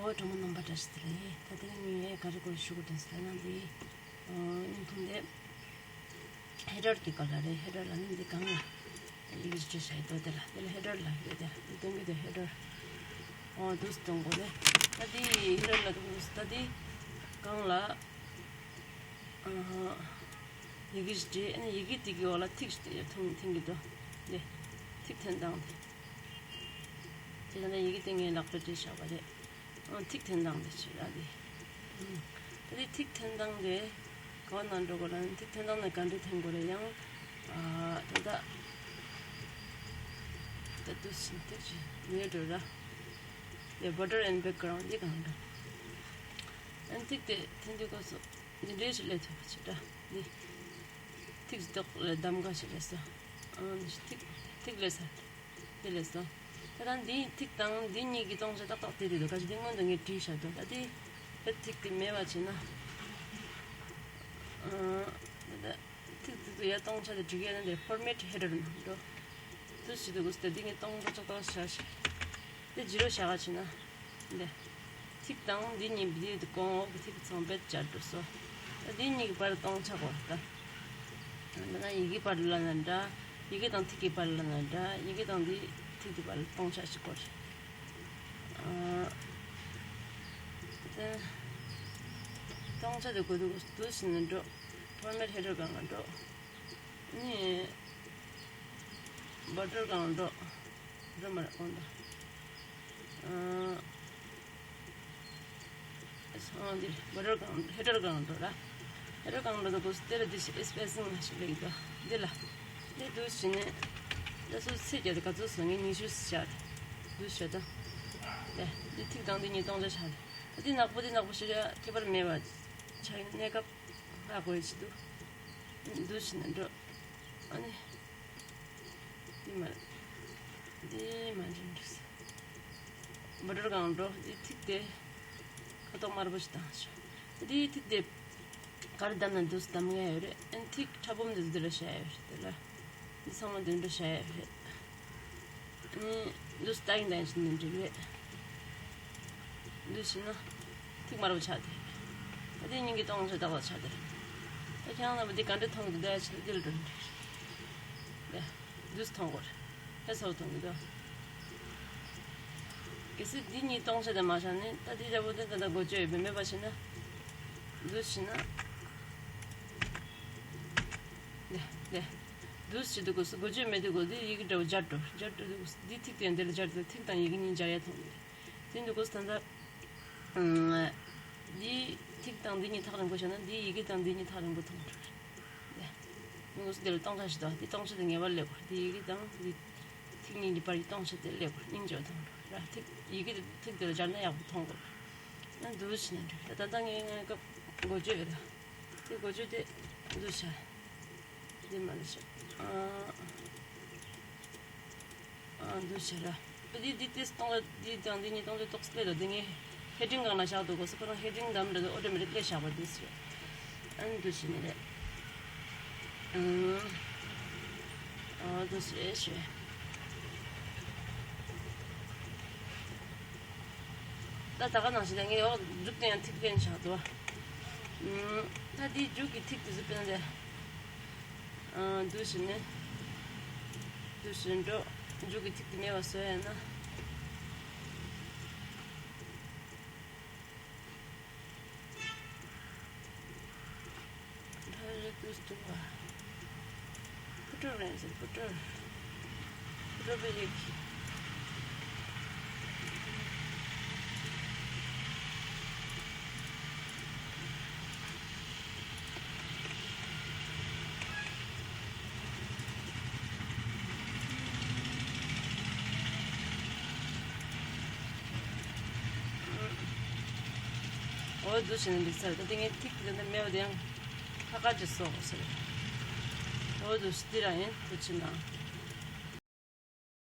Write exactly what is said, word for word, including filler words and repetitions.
ཨོ་གྲོགས་མོ་རྣམ་པ་བཀྲ་ཤིས་བདེ་ལེགས། ད་ལྟ་ངས་ག་རེ་སྐོར་ཞུ་དགོས་དྲན་སོང་ན། འདི་ཨ་སྙིང་ཐུང་དེ་ཧེ་ཌར་གྱི་སྐོར་ལ་རེད། ཧེ་ཌར་ལ་ནི་འདི་སྒང་ལ་ཡི་གེ་ཞིག་བྲིས་བཞག་ཡོད་དོ། དེ་ལ་དེ་ལ་ཧེ་ཌར་ལབ་ཡོད། དེ་ལ་འདི་སྟོན་གྱི་འདུག་ཧེ་ཌར། ཨོ་འདུག་སྟོན་དགོས་རེད། ད་འདི་ཧེ་ཌར་ལ་འདུག་ད་འདི་སྒང་ལ་ཨ་ཡི་གེ་ཞིག་བྲིས། ཨ་ནི་ཡི་གེ་དེ་གི་འོག་ལ་ཐིག་ཞིག་འཐེན་འཐེན་གྱི་འདུག་འདི་ཐིག་འཐེན་སྟངས་དེ། དེ་ལ་ནི་ཡི་གེ་དེ་ངས་ལག་པས་བྲིས་བཞག་པ་རེད། ཨང་། ཐིག་འཐེན་སྟངས་དེ་བྱེད་ར་དེ། ཨང་། ད་དེ་ཐིག་འཐེན་སྟངས་དེ་ག་བ་ནང་འགྲོ་དགོས་ལ། ཐིག་འཐེན་སྟངས་ནི་ག་འདྲ་འཐེན་དགོས་རེད། ཡང་ཨ་ད་ད་ད་དུ་ཕྱིན་ཐིག་ཅིག་ནས་འགྲོ་ར། དེ་border and background འདི་གང་འདྲ། ཨང་། ཐིག་དེ་འཐེན་དུས་སྐབས་སུ་འདི་འདྲའི་ཞིག་སླེབས་ཐུབ་པ་བྱེད་ར། འདི་ཐིག་ཅིག་ཏོག་ལ་གདམ་ག་ཞིག་སླེབས་སོང་། ཨང་། ཐིག་ཐིག་སླེབས་སོང་། དེ་ལས་སོ། ད་ལྟ་འདིའི་ཐིག་དང་འདི་གཉིས་ཀྱི་སྟོང་ཆ་ཏག་ཏག་དེ་རེད་འདུག་ག་ཅི་འདི་སྔོན་དུ་ངས་བྲིས་བཞག་འདུག་ད་དེ་ཐིག་དེ་མེད་པ་བྱས་ན། ཨ་ད་ལྟ་ཐིག་དེ་ཚོ་ཡ་སྟོང་ཆ་དེ་འབྲི་གི་ཡོད་ན། དེ་format header ནང་འགྲོ། དུ་ཞིག་འདུག་ག་ད་འདི་ངས་སྟོང་ཆ་ཏག་ཏག་བཞག་ཞིག་དེ་ཇི་རོ་བཞག་ག་བྱས་ན། འདི་ཐིག་དང་འདི་གཉིས་འདི་གོང་འོག་གི་ཐིག་ཚང་བེད་སྤྱད་འགྲོ་སོ། ད་འདི་གཉིས་ཀྱི་བར་སྟོང་ཆ་དགོས་ད། འདི་ན་ཡི་གེ་བར་ལ་ན་འདྲ། ཡི་གེ་དང་ཐིག་གི་བར་ལ་ན་འདྲ། ཡི་གེ་དང་འདི་ཐིག་གི་བར་ལ་སྟོང་ཆ་ཞིག་དགོས་རེད། ཨ་དེ་སྟོང་ཆ་དེ་དགོས་འདུག་འདུག་ཟིན་ན་འགྲོ། format header སྒང་ལ་འགྲོ། ནི་border སྒང་ལ་འགྲོ། འགྲོ་མ་རེད་གོང་དུ། ཨ་ཨ་འདི་border སྒང་header སྒང་འགྲོ་ར། header སྒང་འགྲོ་དུས་སྐབས་སུ་དེ་ལ་འདི་spacing ལ་ཞིག་སླེབས་ཀྱི་འདུག་འདི་ལ། འདི་འདུག་བྱས་ནས་འདི་སུ་ཚེ་བརྒྱད་དེ་ག་ཚོད་སོང་ངས་ཉི་ཤུ་བཞག་འདུག་བྱས་ད། འདི་འདི་ཐིག་དང་འདི་གཉིས་སྟོང་ཆ་བཞག་འདུག་འདི་ནག་པོ་འདི་ནག་པོ་ཞིག་ལ་ཁྱད་པར་མེད་པ་ཆགས་ཡིན། གནས་སྐབས་ཧ་གོ་ཡི་ཆེད་དུ་འདུག་བྱས་ནས་འགྲོ། ཨ་ནི། འདི་མ་རེད། འདི་མ་འགྲིག་སོང་། border སྒང་འགྲོ། འདི་ཐིག་དེ་ཁ་དོག་དམར་པོ་ཞིག་བཏང་ཤོག་འདི་ཐིག་དེ་ག་རེ་བདམས་ན་འདུག་སེ་བདམས་ཡ་ཡོད་རེད། ཨ་ནི་ཐིག་ཕྲ་སྦོམ་འདི་འདི་ལ་བྱ་ཡ་ཡོད་རེད། དེ་ལ་འདི་ཚང་མ་འདི་འདྲ་བྱ་ཡ་ཡོད་རེད། ཨ་ནི་འདུག་སེ་ལྟ་ཡིན་ལྟ་ཡིན་ཞིག་འདི་འགྲིག་རེད། འདུག་བྱས་ན་ཐིག་དམར་པོ་ཆགས་དེ། ད་དེ་སྙིང་གི་སྟོང་ཆ་ཏག་ཏག་ཆགས་དེ་རེད། ད་ཁྱེད་རང་རྣམ་པ་འདི་ག་འདྲ་མཐོང་གི་འདུག་ད་ཡ་ཆེ་ལ་འདི་ལ་འགྲོ་འདྲི། ད་འདུག་སེ་མཐོང་གོ་རེད། ཧེ་ཚ་བོ་མཐོང་གི་འདུག་གལ་སྲིད་འདི་གཉིས་སྟོང་ཆ་དེ་མ་བཞག་ནས་ད་འདི་འདྲ་པོ་དེ་ད་ད་འགོ་བརྗོད་ཡོད་པས་མེད་པ་བྱས་ན། འདུག་བྱས་ན། འདི་འདི། འདུག་བྱས་འདུག་གོ་སུ་འགོ་བརྗོད་མེད་འདུག་གོ་འདི་ཡི་གེ་འདྲ་པོ་སྦྱར་འགྲོ་སྦྱར་འགྲོ་འདུག་འདི་ཐིག་དེ་འདི་ལ་སྦྱར་འདུག་ཐིག་དང་ཡི་གེ་གཉིས་སྦྱར་ཡ་མཐོང་གི་རེད། དེ་འདུག་གོ་ད་ལྟ། ཨང་། འདིའི་ཐིག་དང་འདི་གཉིས་ཐག་རིང་པོ་བྱས་ན་འདིའི་ཡི་གེ་དང་འདི་གཉིས་ཐག་རིང་པོ་མཐོང་གི་རེད། འདུག་གོ་འདི་ལ་སྟོང་ཆ་ཞིག་འདུག་འདི་སྟོང་ཆ་དེ་ངེས་པར་སླེབས་དགོས། འདི་ཡི་གེ་དང་འདི་ཐིག་གཉིས་ཀྱི་བར་གྱི་སྟོང་ཆ་དེ་སླེབས་དགོས། སྙིང་རྗེ་བོ་མཐོང་གི་རེད། ཐིག་ཡི་གེ་དེ་ཐིག་དེ་ལ་སྦྱར་ན་ཡག་པོ་མཐོང་གི་རེད། ཨ་འདུག་བྱས་ན་འགྲིག་ད་ད་ལྟ་ངས་ངའི་སྐབས་འགོ་བརྗོད་ཡོད་ད། དེ་འགོ་བརྗོད་དེ་འདུག་བྱས། འདི་མ་ལ་ཤོག་ཨ་ཨ་འདུག་བྱས་ར། འདི་འདི་ཏིས་གཏོང་ལ་འདི་དང་འདི་གཉིས་གཏོང་ལ་ཏོག་ཙམ་སླེབས་ལ། འདི་ངས་ཧེ་ཌིང་སྒང་ལ་བཞག་འདུག་གོ་སོ། ཁོ་རང་ཧེ་ཌིང་འདམ་འདྲ་འདུག་ཨོ་ཊོ་མེ་ཊིག་སླེབས་བཞག་པ་འདུག་ཟེར། ཨ་འདུག་བྱས་ནས་རེད། ཨ་འདུག་བྱས་བྱས། ད་ད་ག་ནང་བཞིན་ངས་འོག་མཇུག་དེ་ཡང་ཐིག་ལེན་བཞག་འདུག་ཨ་ད་འདིའི་མཇུག་གི་ཐིག་དེ་ཚོ་དཔེར་ན་དེ། ཨ་འདུག་བྱས་ནས། འདུག་བྱས་འགྲོ། མཇུག་གི་ཐིག་དེ་མེད་པ་བཟོ་ཡ་ཡིན་ན། ཕུ་ཊར་རེད་འདུག་འདུག་པ། ཕུ་ཊར་རེད་ཟེར། ཕུ་ཊར། ཕུ་ཊར་པའི་ཡིག་འོ་འདུག་བྱས་ནས་འགྲིག་ཚར། ད་དེ་ངས་ཐིག་དེ་འདི་མེད་པ་དེ་ཡང་ཁ་ཁ་ཅིག་བཟོ་དགོས་ཟེར། འོ་འདུག་འདི་རང་ཡིན། འདུག་བྱས་ན་